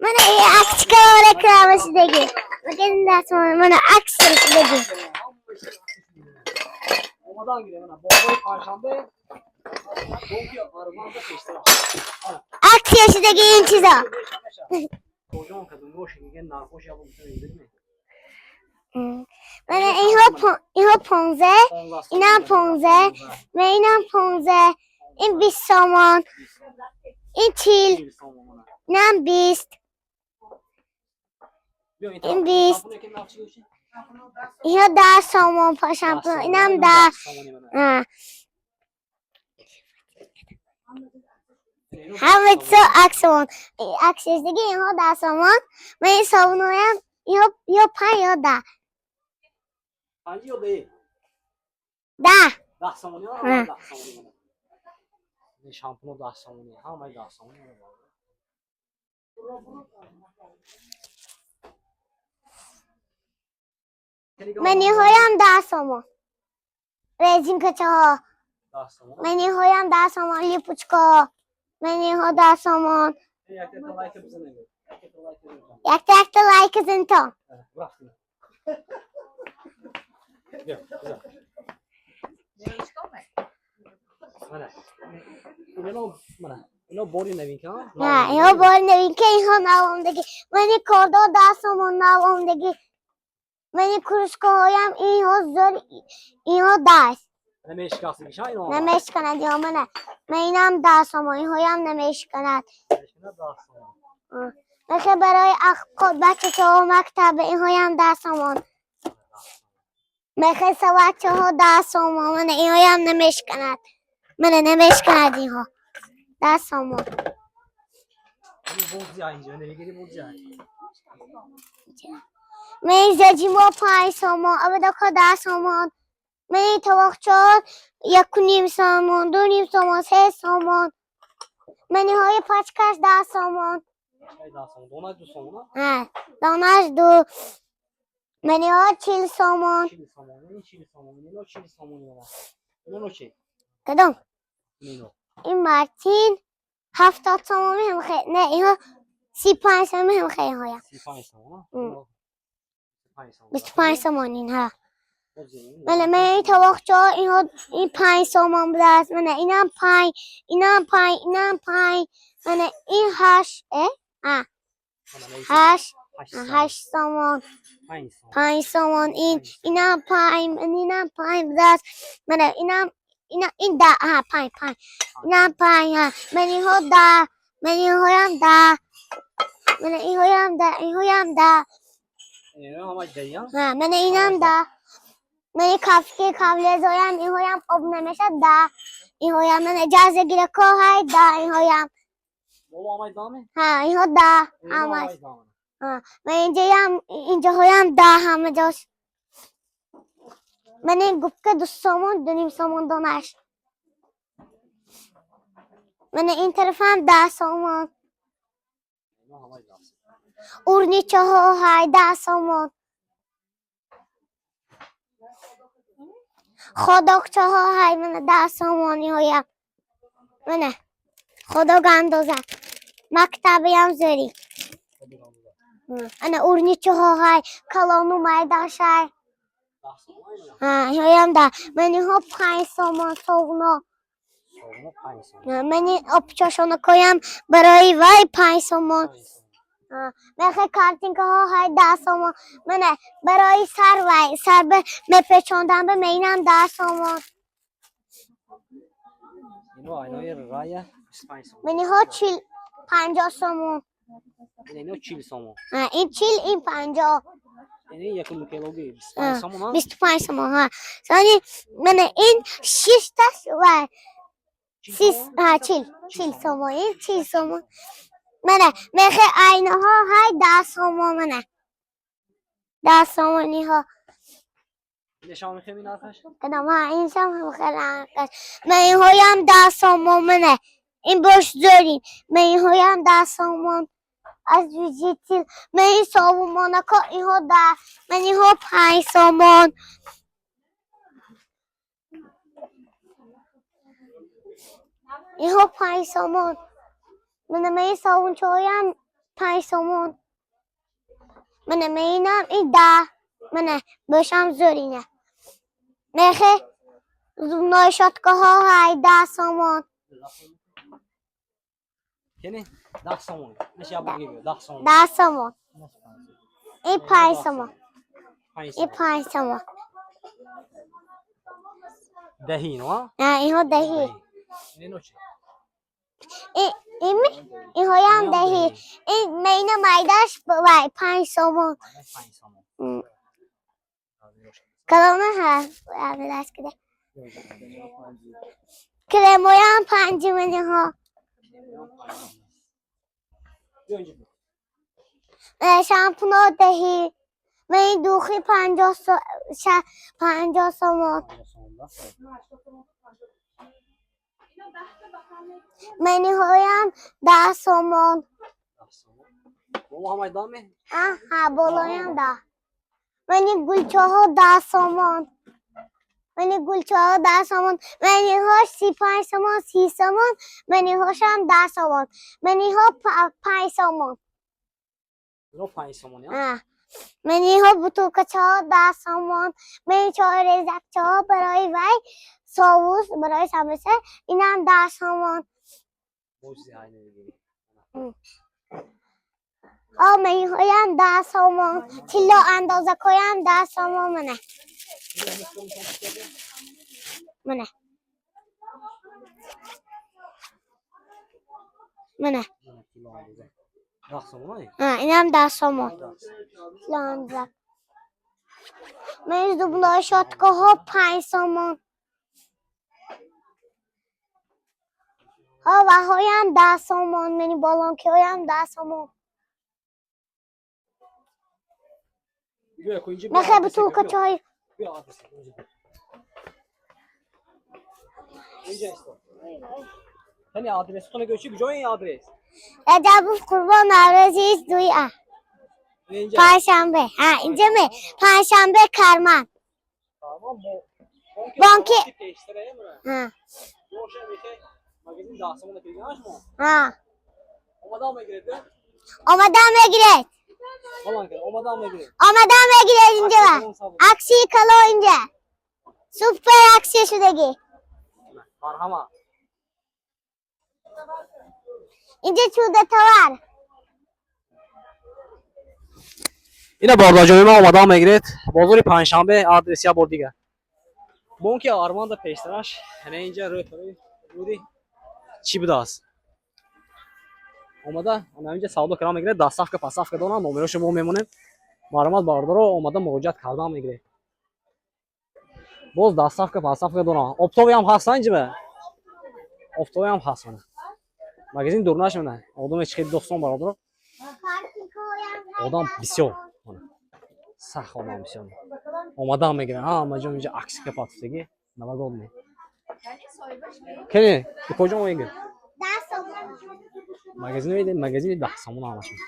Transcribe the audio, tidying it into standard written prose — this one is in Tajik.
Мана ин акчка реклама шудагӣ. Магазин 10 сомон. Мана акция шудагӣ. Омадан гире, мана бозори панҷшанбе, бонки арзанда пештар. Акция шудагӣ ин чизо. Тоҷон кадом оши диге нархош ябо гуфта. Мана инҳо инҳо 15, инам 15, ва инам 15, ин 20 сомон, ин 40, инам 20, ин 20, инҳо 10 сомон шампун, инам 10. А. Ҳама чизо аксион. Акция шудагӣ, инҳо 10 сомон. Ман ин собунҳоям ё 5 ё 10. Панҷи ё 10? 10. 10 сомонӣ. Ҳа. 10 сомонӣ шампуно, 10 сомонӣ, ҳамаи 10 сомонӣ. Ман инҳоям 10 сомон. Резинкачаҳо. 10 сомон. Ман инҳоям 10 сомон, липучкаҳо. Ман инҳо 10 сомон. Якта лайк бизанем, якта лайк бизанем. Якта якта лайк зинтон. Рафтем. Биё, бизан. Мана ино, мана ино бори новинка. На, инҳо бори новинка, инҳо нав омдагӣ. Ман ин кордо 10 сомон, нав омдагӣ. Ман ин кружкаҳоям, инҳо зӯр, инҳо 10. Намешикастагиша ино? Намешиканад инҳо, мана. Ман инам 10 сомон, инҳоям намешиканад. 10 сомон. Мехе барои бачачаҳо мактаб, инҳоям 10 сомон. Мехе саватчаҳо 10 сомон, мана инҳоям намешиканад. Мана намешиканад инҳо. 10 сомон. Бозия инҷа намегири, бозия. Ман ин зажимо 5 сомон, абадако 10 сомон. Ман ин товоқчаҳо 1.5 сомон, 2.5 сомон, 3 сомон. Ман инҳои пачкаш 10 сомон. 10 сомон, дона 2 сомон. Ҳа, донаш 2. Ман инҳо 40 сомон. 40 сомон, ин 40 сомон, ино 40 сомон. Ино чи? Кадом? Ино. Ин Мартин 70 сомон мехем хе. Не, инҳо 35 сомон мехем хе инҳоя. 35 сомон. М. 25 сомон инҳа. Мана ман ин товоқчаҳо, инҳо ин 5 сомон будааст. Мана инам 5, инам 5, инам 5. Мана ин 8, э? А, 8, 8 сомон, 5 сомон ин, инам 5, инам 5 будааст. Мана инам ина ин 10, ҳа, 5, 5. Инам 5, ҳа. Ман инҳо 10, ман инҳоям 10. Мана инҳоям 10, инҳоям 10. Ҳа, мана инам 10. Ман ин кафки кавлезоям, инҳоям об намешад, 10. Инҳоям мана ҷазагирако ҳай, 10 инҳоям. Ҳа, инҳо 10 ҳамаш. Ҳа, ман инҷаям, инҷаҳоям 10 ҳама ҷош. Ман ин губка 2 сомон, 2.5 сомон донаш. Мана ин тарафам 10 сомон. Урничаҳо ҳай, 10 сомон. Ходокчаҳо ҳай, мана 10 сомон инҳоям. Мана ходок андоза. Мактабиям зӯрӣ. Ана урничаҳо ҳай, калону майдаш ҳай. Ҳа, инҳоям 10. Ман инҳо 5 сомон совуно. Ман ин обчошонакоям барои вай 5 сомон. Мехе картинкаҳо ҳай, 10 сомон. Мана барои сар вай, сар ба мепечондан ба мeinам 10 сомон. Ино айнои рая 25 сомон. Ман инҳо 40, 50 сомон. Ино 40 сомон. Ҳа, ин 40, ин 50. Ини якум килоги 25 сомон. 25 сомон, ҳа. Сони мана ин шишташ вай сис, ҳа, 40, 40 сомон, ин 40 сомон. Мана мехе айнаҳо ҳай, 10 сомон, мана. 10 сомон инҳо. Нешам мехем ин нархаш? Кадом? Ҳа, иншам ҳам хеле нархаш. Ман инҳоям 10 сомон, мана. Ин бош зӯрин. Ман инҳоям 10 сомон. Аз визитил. Ман ин совумонако инҳо 10. Ман инҳо 5 сомон. Инҳо 5 сомон. Мана ман ин совунчаҳоям 5 сомон. Мана мана инам ин 10. Мана бошам зӯр ина. Мехе зубной щётка ҳо ҳай 10 сомон. Кени 10 сомон. Наш я бурги 10 сомон. 10 сомон. Ин 5 сомон. 5 Ин сомон. 5 сомон. Даҳи но? На, инҳо даҳи. Ино чи? Ин ими инҳоям даҳи. Ин мана майдаш вай 5 сомон. 5 сомон. Калона ҳа, авлаш кида. Кремоям 5 маниҳо. Биё инҷа. Шампуно даҳи. Мани духи 50 сомон. 50 сомон да. Маниҳоям 10 сомон. 10 сомон. Бобо ҳамай даме? Аҳа, болоям 10. Мани гулчаҳо 10 сомон. Мани гулчаҳо 10 сомон. Маниҳо 35 сомон, 30 сомон. Маниҳошам 10 сомон. Маниҳо 5 сомон. Ино 5 сомон я? А. Маниҳо бутулкачаҳо 10 сомон. Мани чой резакчаҳо барои вай соус барои самбуса инам 10 сомон. Бо чизи ҳай намегирӣ. О, маниҳоям 10 сомон. Тилло андозакҳоям 10 сомон мана. Мана. Мана. Мана тилло андоза. 10 сомон ай? А, инам 10 сомон. 10. Тилло андозак. Мани зубной щётка ҳо 5 сомон. Ҳо, ваҳоям 10 сомон. Мани балонкиҳоям 10 сомон. Биё ку инҷа. Мехе бутулкачаҳои Биё адрес инҷа. Инҷа исто. Кани адресатон гӯ чи куҷои ин адрес? Раҷабов Қурбон Наврӯзи дуи а. Инҷа. Панҷшанбе. Ҳа, инҷа ме? Панҷшанбе Карман. Тамом мо. Бонки. Пештара эмра. Ҳа. Боша мехе магазин 10 сомон кирганаш мо. Ҳа. Омадан мегиред, да? Омадан мегиред. Балан кар, омадан мегиред. Омадан мегиред инҷа. Акси кало инҷа. Супер акси шудагӣ. Марҳама. Инҷа чуда товар. Ина бародарҷони ман омадан мегиред. Бозори Панҷшанбе адрес я бор дигар. Бонки Арманда пештараш, яъне инҷа рӯи тарафи руди чӣ будааст? Омада, ана инҷа савдо кардан мегиред, доставка поставка дорам, номерошо мо мемонем. Марҳамат бародаро, омада муроҷиат кардан мегиред. Боз доставка поставка дорам. Оптовый ҳам ҳастан инҷа? Оптовый ҳам ҳаст мана. Магазин дур нашмана. Одаме чи хеле достон бародаро. Одам бисёр. Мана. Сахт одам бисёр. Омадан мегиранд. Ҳама ҷо инҷа аксика патфтагӣ. Новогодний. Кени, куҷо мегир? 10 сомон. Магазин видем, магазини 10 сомон ҳамашон.